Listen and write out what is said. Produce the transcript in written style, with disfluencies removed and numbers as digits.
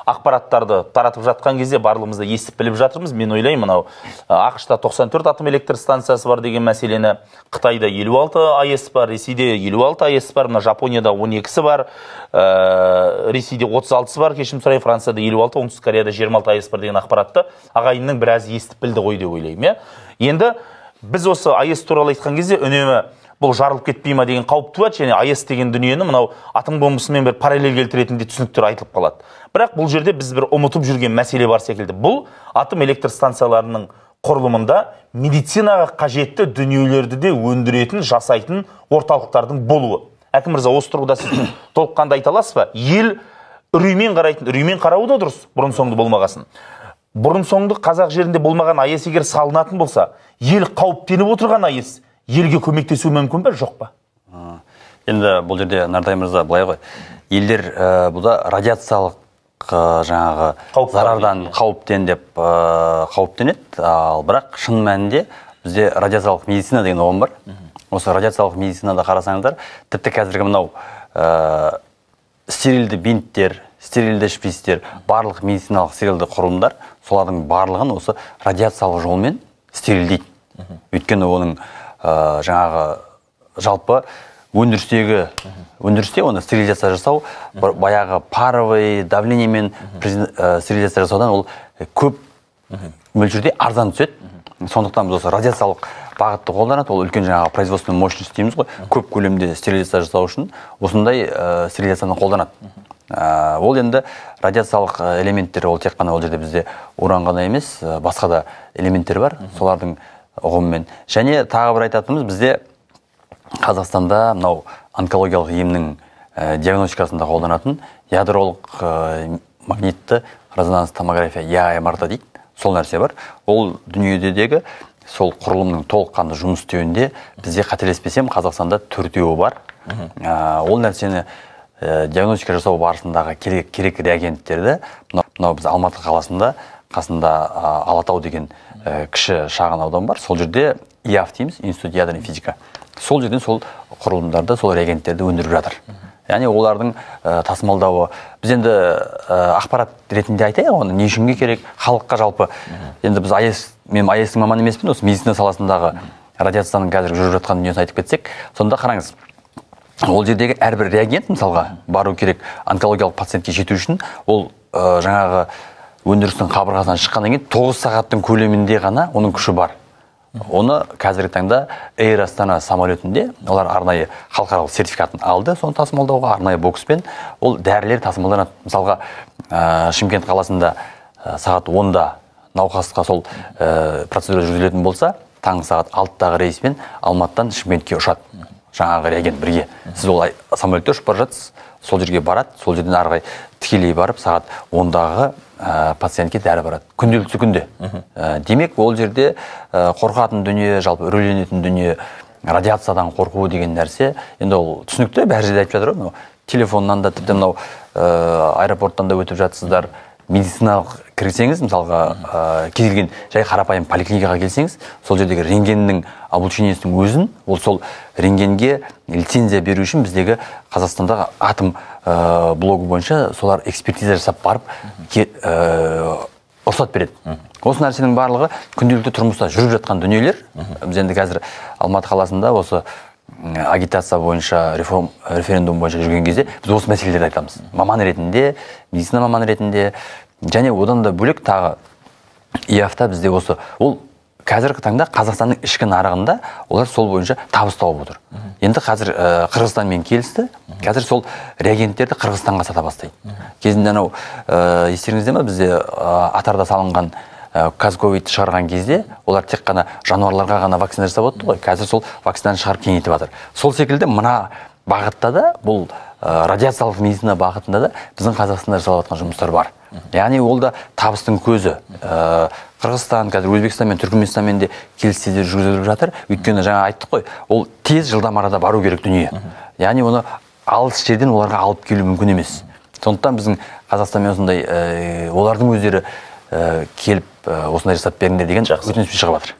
Ақпараттарды таратып жатқан кезде барлығымыз да естіп біліп жатырмыз. Мен ойлаймын, мынау АҚШ-та 94 атом электр станциясы бар деген мәселені, Қытайда 56 АЭС бар, Ресейде 56 АЭС бар, мына Жапонияда 12-сі бар, Ресейде 36-сы бар, кешірім сұраймын, Францияда 56, Оңтүстік Кореяда 26 АЭС бар деген ақпаратты ағайынның біразы естіп білді ғой деп ойлаймын. Енді біз осы АЭС туралы айтқан кезде үнемі бұл жарылып кетпей ма деген қауіп туады, және АЭС деген дүниені мынау атом бомбасымен бір параллель келтіретіндей түсініктер айтылып қалады. Бірақ бұл жерде біз бір ұмытып жүрген мәселе бар секілді. Бұл атом электр станцияларының құрылымында медицинаға қажетті дүниелерді де өндіретін, жасайтын орталықтардың болуы. Әкім мырза, осы тұрғыда сіз толыққанды айта аласыз ба? Ел үреймен қарайтын, үреймен қарауы да дұрыс, бұрын соңды болмағасын. Бұрын соңды қазақ жерінде болмаған АЭС егер салынатын болса, ел қауіптеніп отырған АЭС елге көмектесуі мүмкін бе, жоқ па? Енді бұл жерде Нартай мырза былай ғой. Елдер бұда радиациялық жаңағы зарардан қауіптен деп қауіптенеді. Ал бірақ шын мәнінде бізде радиациялық медицина деген ұғым бар. Осы радиациялық медицинада қарасаңыздар, тіпті қазіргі мынау стерильді бинттер, стерильді шприцтер, барлық медициналық стерильді құрылымдар, солардың барлығын осы радиациялық жолмен стерильдейді. Өйткені оның жаңағы жалпы өндірісте оны стерилизация жасау, баяғы паровый давлениемен стерилизация жасаудан ол көп мөлшерде арзан түседі. Сондықтан біз осы радиациялық бағытты қолданады. Ол үлкен жаңағы производственный мощность дейміз ғой, көп көлемде стерилизация жасау үшін осындай стерилизацияны қолданады. Ол енді радиациялық элементтер, ол тек қана ол жерде бізде уран ғана емес, басқа да элементтер бар, солардың ұғымымен. Және тағы бір айтатынымыз, бізде Қазақстанда мынау онкологиялық емнің диагностикасында қолданатын ядролық магнитті резонанс томография, ЯМРТ дейді, сол нәрсе бар. Ол дүниедегі сол құрылымның толыққанды жұмыс істеуінде бізде, қателеспесем, Қазақстанда 4-еуі бар. Ол нәрсені диагностика жасау барысындағы керек реагенттерді мынау біз Алматы қаласында, қасында Алатау деген кіші шағын аудан бар, сол жерде ИАФ дейміз, Институт ядерной физика. Сол жерден сол құрылымдарды, сол реагенттерді өндіріп жатыр. Яғни олардың тасымалдауы, біз енді ақпарат ретінде айтайық, оны не үшінге керек, халыққа жалпы. Енді біз АЭС, мен АЭС-ның маманы емеспін, осы медицина саласындағы радиацияның қазір жүріп жатқан дүниесін айтып кетсек, сонда қараңыз, ол жердегі әрбір реагент, мысалға, бару керек онкологиялық пациентке жету үшін, ол жаңағы өндірістің қабырғасынан шыққаннан кейін 9 сағаттың көлемінде ғана оның күші бар. Оны қазіргі таңда Эйр Астана самолетінде олар арнайы халықаралық сертификатын алды, соны тасымалдауға арнайы бокспен ол дәрілер тасымалданады. Мысалға, Шымкент қаласында сағат 10-да науқасқа сол процедура жүргізілетін болса, таңғы сағат 6-дағы рейспен Алматыдан Шымкентке ұшады. Жаңағы реагент бірге. Сіз ол самолетте ұшып бара жатсыз, сол жерге барады, сол жерден ары қарай тікелей барып сағат 10-дағы пациентке дәрі барады. Күнделікті күнде. Демек, ол жерде қорқатын дүние, жалпы үрейленетін дүние, радиациядан қорқу деген нәрсе, енді ол түсінікті, бәр жерде айтып жатыр ғой, мынау телефоннан да, тіпті мынау аэропорттан да өтіп жатсыздар. Медициналық кірсеңіз, мысалға, кез келген жай қарапайым поликлиникаға келсеңіз, сол жердегі рентгеннің облучениесінің өзін, ол сол рентгенге лицензия беру үшін біздегі Қазақстандағы атом блогы бойынша солар экспертиза жасап барып рұқсат береді. Осы нәрсенің барлығы күнделікті тұрмыста жүріп жатқан дүниелер. Біз енді қазір Алматы қаласында осы агитация бойынша, референдум бойынша жүрген кезде біз осы мәселелерді айтамыз. Маман ретінде, медицина маманы ретінде, және одан да бөлек тағы ИАФ-та бізде осы, ол қазіргі таңда Қазақстанның ішкі нарығында олар сол бойынша табыс тауып отыр. Енді қазір Қырғызстанмен келісті, қазір сол реагенттерді Қырғызстанға сата бастайды. Кезінде анау, естеріңізде ме, бізде Атарда салынған Казковидті шығарған кезде олар тек қана жануарларға ғана вакцина жасап отты ғой, қазір сол вакцинаны шығарып кеңейтіп жатыр. Сол секілді мына бағытта да, бұл радиациялық медицина бағытында да біздің Қазақстанда жасалып жатқан жұмыстар бар. Яғни ол да табыстың көзі. Қырғызстан, қазір Өзбекстан мен Түркіменстанмен де келіссөздер жүргізіліп жатыр. Өйткені жаңа айттық қой, ол тез жылдам арада бару керек дүние. Яғни оны алыс жерден оларға алып келу мүмкін емес. Сондықтан біздің Қазақстанмен осындай, олардың өздері келіп осындай жасап беріңдер деген өтінішпен шығып жатыр.